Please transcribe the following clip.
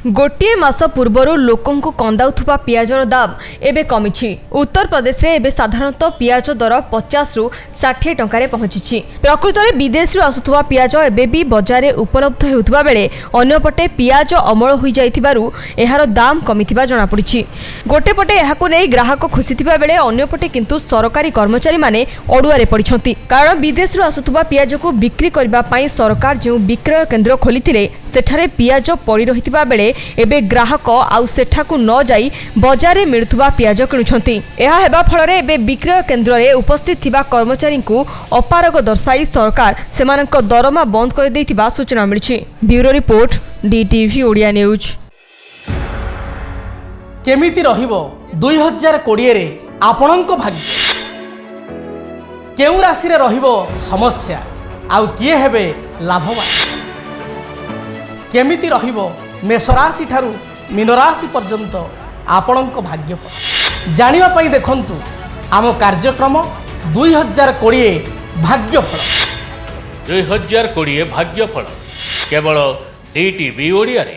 ଗୋଟିଏ ମାସ ପୂର୍ବରୁ ଲୋକଙ୍କୁ କନ୍ଦାଉଥିବା ପିଆଜର ଦାମ ଏବେ କମିଛି। ଉତ୍ତରପ୍ରଦେଶରେ ଏବେ ସାଧାରଣତଃ ପିଆଜ ଦର 50ରୁ 60 ଟଙ୍କାରେ ପହଞ୍ଚିଛି। ପ୍ରକୃତରେ ବିଦେଶରୁ ଆସୁଥିବା ପିଆଜ ଏବେ ବି ବଜାରରେ ଉପଲବ୍ଧ ହେଉଥିବା ବେଳେ ଅନ୍ୟପଟେ ପିଆଜ ଅମଳ ହୋଇଯାଇଥିବାରୁ ଏହାର ଦାମ କମିଥିବା ଜଣାପଡ଼ିଛି। ଗୋଟେ ପଟେ ଏହାକୁ ନେଇ ଗ୍ରାହକ ଖୁସି ଥିବା ବେଳେ ଅନ୍ୟପଟେ କିନ୍ତୁ ସରକାରୀ କର୍ମଚାରୀମାନେ ଅଡୁଆରେ ପଡ଼ିଛନ୍ତି। କାରଣ ବିଦେଶରୁ ଆସୁଥିବା ପିଆଜକୁ ବିକ୍ରି କରିବା ପାଇଁ ସରକାର ଯେଉଁ ବିକ୍ରୟ କେନ୍ଦ୍ର ଖୋଲିଥିଲେ, ସେଠାରେ ପିଆଜ ପଡ଼ି ରହିଥିବା ବେଳେ ଏବେ ଗ୍ରାହକ ଆଉ ସେଠାକୁ ନ ଯାଇ ବଜାରରେ ମିଳୁଥିବା ପିଆଜ କିଣୁଛନ୍ତି। ଏହା ହେବା ଫଳରେ ଏବେ ବିକ୍ରୟ କେନ୍ଦ୍ରରେ ଉପସ୍ଥିତ ଥିବା କର୍ମଚାରୀଙ୍କୁ ଅପାରଗ ଦର୍ଶାଇ ସରକାର ସେମାନଙ୍କ ଦରମା ବନ୍ଦ କରିଦେଇଥିବା ସୂଚନା ମିଳିଛି। Bureau report, DTV Odia news. କେମିତି ରହିବ 2020ରେ ଆପଣଙ୍କ ଭାଗ୍ୟ? କେଉଁ ରାଶିରେ ରହିବ ସମସ୍ୟା ଆଉ କିଏ ହେବେ ଲାଭବାନ? କେମିତି ରହିବ ମେଷରାଶି ଠାରୁ ମୀନରାଶି ପର୍ଯ୍ୟନ୍ତ ଆପଣଙ୍କ ଭାଗ୍ୟଫଳ? ଜାଣିବା ପାଇଁ ଦେଖନ୍ତୁ ଆମ କାର୍ଯ୍ୟକ୍ରମ 2020 ଭାଗ୍ୟଫଳ। 2020 ଭାଗ୍ୟଫଳ କେବଳ ଡିଟିଭି ଓଡ଼ିଆରେ।